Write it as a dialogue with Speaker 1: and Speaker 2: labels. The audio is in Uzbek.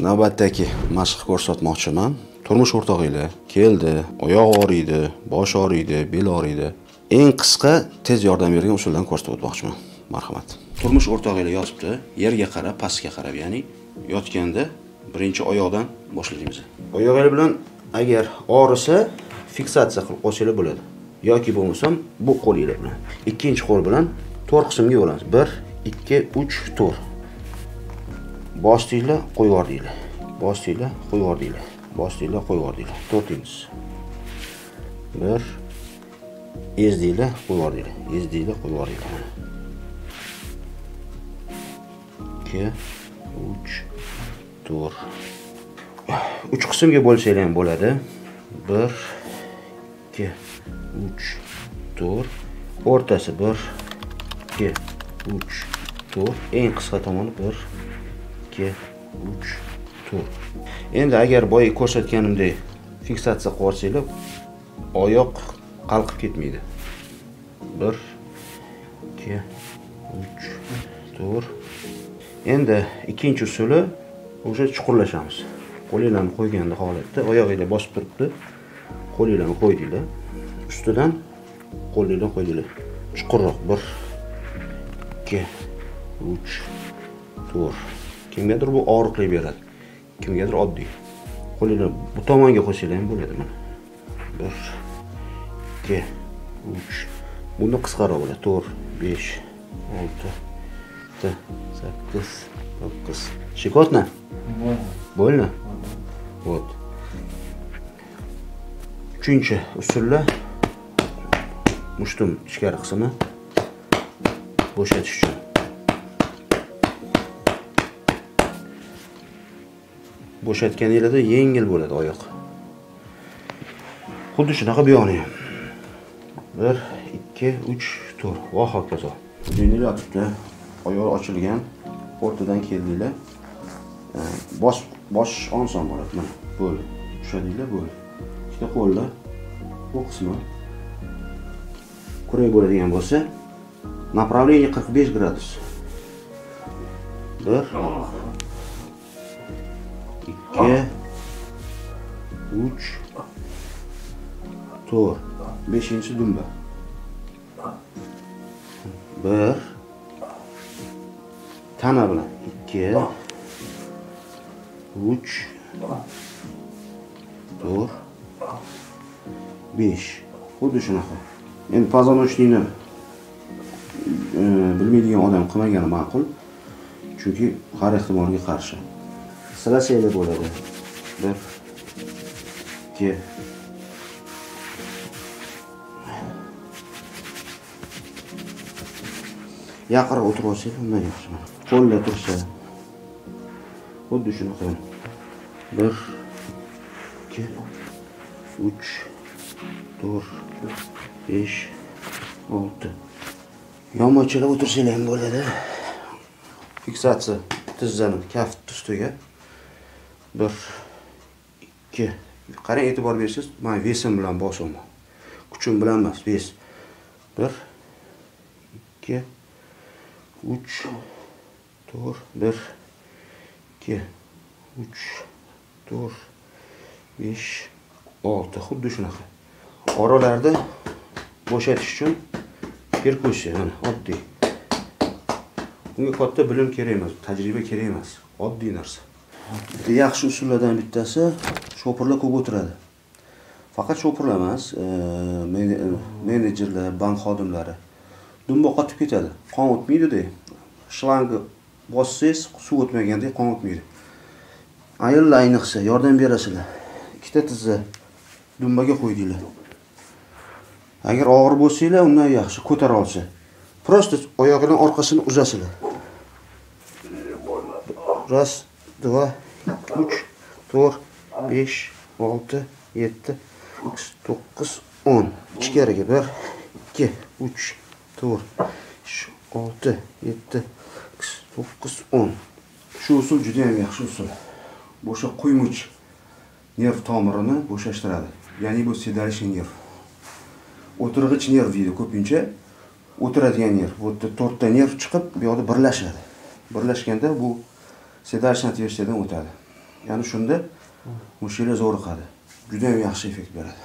Speaker 1: Navbatdagi mashq ko'rsatmoqchiman. Turmush o'rtog'inglar keldi, oyoq og'riydi, bosh og'riydi, bel og'riydi. Eng qisqa, tez yordam bergan usuldan ko'rsatib o'tmoqchiman. Marhamat. Turmush o'rtog'inglar yotibdi, yerga qarab, pastga qarab, ya'ni yotganda birinchi oyoqdan boshlaymiz. Oyog'ingiz bilan agar og'risa, fiksatsiya qilib qo'ysanglar bo'ladi. Yoki bo'lmasam bu qo'lingiz bilan. Ikkinchi qo'l bilan to'rt qismga bo'lamiz. 1 2 3 4. Bosdinglar, qo'yib yubordinglar. Bosdinglar, qo'yib yubordinglar. Bosdinglar, qo'yib yubordinglar. To'rtinchisi. 1 ezdinglar, qo'yib yubordinglar. Ezdinglar, qo'yib yubordinglar. 2 3 4. 3 qismga bo'lsanglar ham bo'ladi. 1 2 3 4. O'rtasi 1 2 3 4. Eng qisqa tomoni 1 2 3 4. Endi agar boya ko'rsatganimdek fiksatsiya qilib olsanglar, oyoq qalqib ketmaydi. 1 2 3 4. Endi ikkinchi usuli o'sha chuqurlashamiz. Qo'linglarni qo'yganda holatda oyog'inglar bosib turibdi. Qo'linglarni qo'ydinglar. Ustidan qo'linglarni qo'ydinglar. Chuqurroq 1 2 3 4. Kimgadir bu og'riqli beradi, kimgadir oddiy. Qo'linglarni bu tomonga qo'ysanglar ham bo'ladi mana. 1 2 3. Bunda qisqaroq bo'ladi. 4 5 6 7 8 9. Щекотно? Больно? Вот. Uchinchi usulda mushtum ichkari qismini bo'shatish uchun. Bo'shatganingizda yengil bo'ladi oyoq. Xuddi shunaqa bu yoqni ham. 1 2 3 4 va hokazo. Yengil yotibdi, oyoq ochilgan, o'rtadan keldinglar. Bosh oson bo'ladi mana. Bo'ldi. Tushadinglar, bo'ldi. Ikkita qo'lda bu qismi kurak bo'ladigan bo'lsa, направление 45 gradus. 1 2 3 4. 5-inchi dumba. 1 tana bilan 2 3 4 5. Xuddi shunaqa. Endi позвоночникni bilmaydigan odam qilmagani ma'qul. Chunki har ehtimolga qarshi. Silasanglar bo'ladi. 1 2 yaqinroq o'tirib olsanglar undan yaxshi. Qo'llar tursa. Xuddi shunaqa. 1 2 3 4 5 6. Yonboshga o'tirsanglar ham bo'ladi. Fiksatsiya tizzani kaft ustiga. 1 2. Qarang, e'tibor bersangiz, men vesim bilan bosaman. Kuchim bilan emas, ves. 1 2 3 4 1 2 3 4 5 6. Xuddi shunaqa. Oralarda bo'shatish uchun perkussiya, mana oddiy. Bunga katta bilim kerak emas, tajriba kerak emas, oddiy narsa. Bitta yaxshi usullardan bittasi, shopirlar ko'p o'tiradi. Faqat shopirlar emas, menejerlar, bank xodimlari dumba qotib ketadi. Qon o'tmaydi-da. Shlangni bossangiz, suv o'tmaganda qon o'tmaydi. Ayollar ayniqsa yordam berasizlar. Ikkita tizza dumbaga qo'ydinglar. Agar og'ir bo'lsanglar, undan yaxshi ko'tara olsa. Prosta oyog'ining orqasini uzasizlar. 1 2 3 4 5 6 7 8 9 10. Ichkariga 1 2 3 4 5 6 7 8 9 10. Shu usul juda ham yaxshi usul. Bo'sha quymuch nerv tomirini bo'shashtiradi. Ya'ni bu sedalishli nerv. O'tirg'ich nerv deydi ko'pincha. O'tiradigan nerv. Bu yerda 4 ta nerv chiqib, bu yoqda birlashadi. Birlashganda bu седалищный отверстияdan o'tadi. Ya'ni shunda mushaklar zo'riqadi. Juda ham yaxshi effekt beradi.